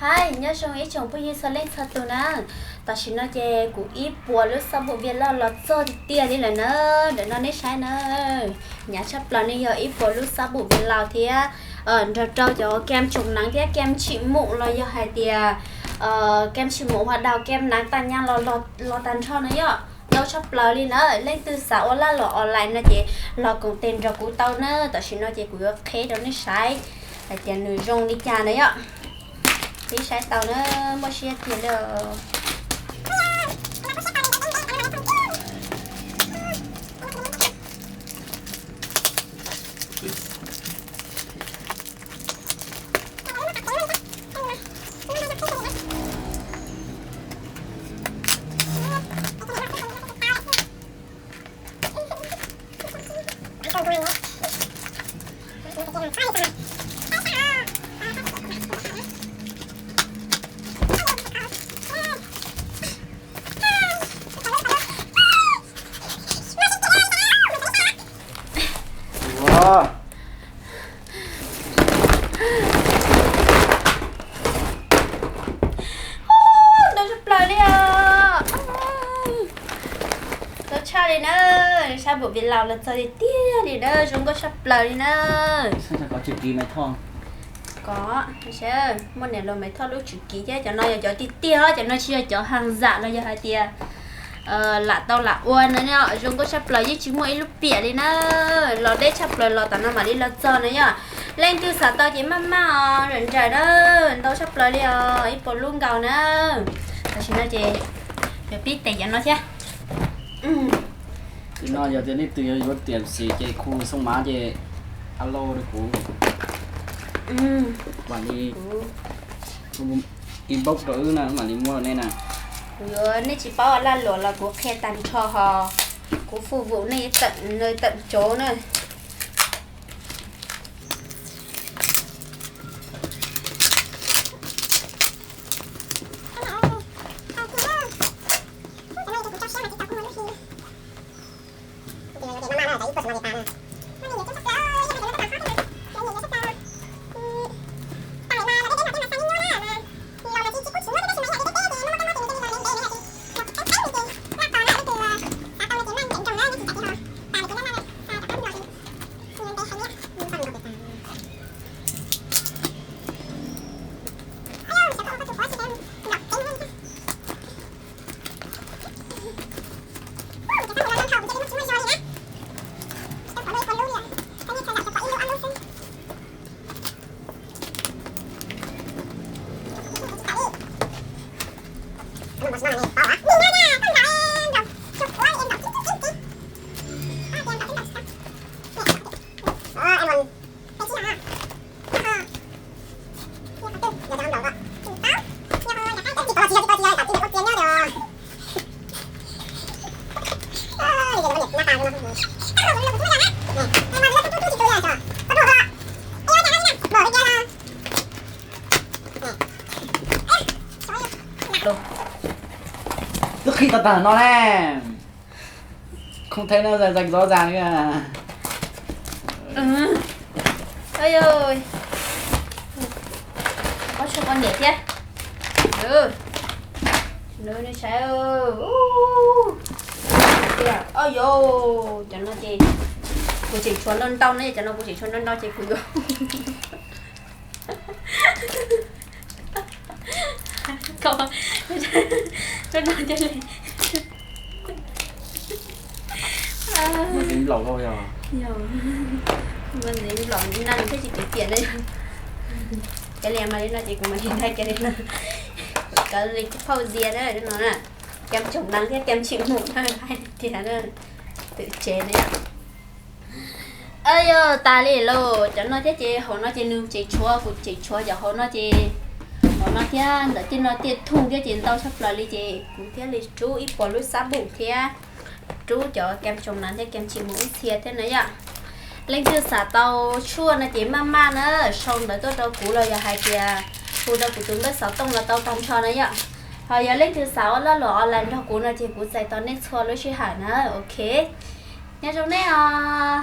Hais nyob zoo ib tsoom phooj ywg txhua leej txhua tus na. Tam sim no ces kuv ib puas lub xab npum Việt Nam los txog tiag tiag li lawm na. Ntawm no nej saib na, hnyav tshaj plaws ne yog ib puas lub xab npum Việt Nam thiab nrog rau cov kem chống nắng thiab kem trị mụn los yog hais tias kem trị mụn hoa đào, kem nắng tàn nhang los tag nrho na yom. Ntau tshaj plaws li na. Leej twg xav ua laj luam online no ces los koom tes nrog kuv tau na. Tam sim no ces kuv yuav qheb rau nej saib hais tias nws zoo li cas na yom. Peb saib tau na, muaj siab tiag li. Ntau tshaj plaws li os. Ntau tshaj li na. Sab npum Việt Nam los txog tiag tiag li na, zoo nkauj tshaj plaws li na. Kov, muaj niam laus Maiv Thoj lub tswv kiv thiab. Cov no yog cov tiag tiag, cov no tsis yog cov hàng giả los yog hais tias lam tau lam ua no, zoo nkauj tshaj plaws, yeej tsis muaj ib lub piam li na. Los deb tshaj plaws los tam no mam li los txog na yom. Leej twg xav tau ces maj maj os, nrawm nrawm na, ntau tshaj plaws li os, ib puas lub nkaus na. Tam sim no ces yuav pib tes cov no thiab. Tam sim no yog tias nej twg yuav tiam sim ces khu xoo mav ces alo rau kuv, mam li inbox rau wb na, mam li muab rau nej na. Kuv yuav, nej tsis paub ua laj luam los kuv qhia tag nrho ho, kuv phục vụ nej tận nơi tận chốn na. Lub qhib tag tag no ne. Không thấy nó rạch rạch rõ ràng nữa. Oj, ob tug poj niam thiab. Nws saib, oj yos, cov no ces kuv tseem tshuav ntau ntau na, cov no kuv tseem tshuav ntau ntau ces kuv yuav Koj, koj no cia li. Muaj ntxiv nplaum lauj yog? Yog, muaj ntxiv nplaum na, nws thiaj tsis piam piam na. Cia li mas li no ces kuv mam li ntag, cia li no. Kov li phauj Dias na, no na. Kem chống nắng thiab kem trị mụn na, hais tias na, twm tsev na. Yog tas li lauj, cov no thiab ces hauv no ces nws tseem tshuav, kuv tseem tshuav cov hauv no ces, hauv no thiab ntawm tej no tiaj thooj thiab ces ntau tshaj plaws li ces kuv thiaj li rub ib puas lub xab npum thiab rub cov kem chống nắng thiab kem trị mụn ib txhia thiab na yom. Leej twg xav tau tshuaj no ces maj maj na, sau ntawv tuaj rau kuv los yog hais tias hu rau kuv tus npawb xov tooj los tau tag nrho na yom. Ho yog leej twg xav ua lag luam online nrog kuv no ces kuv txais tos nej txhua lub sij hawm na, ok. Nyob zoo nej os.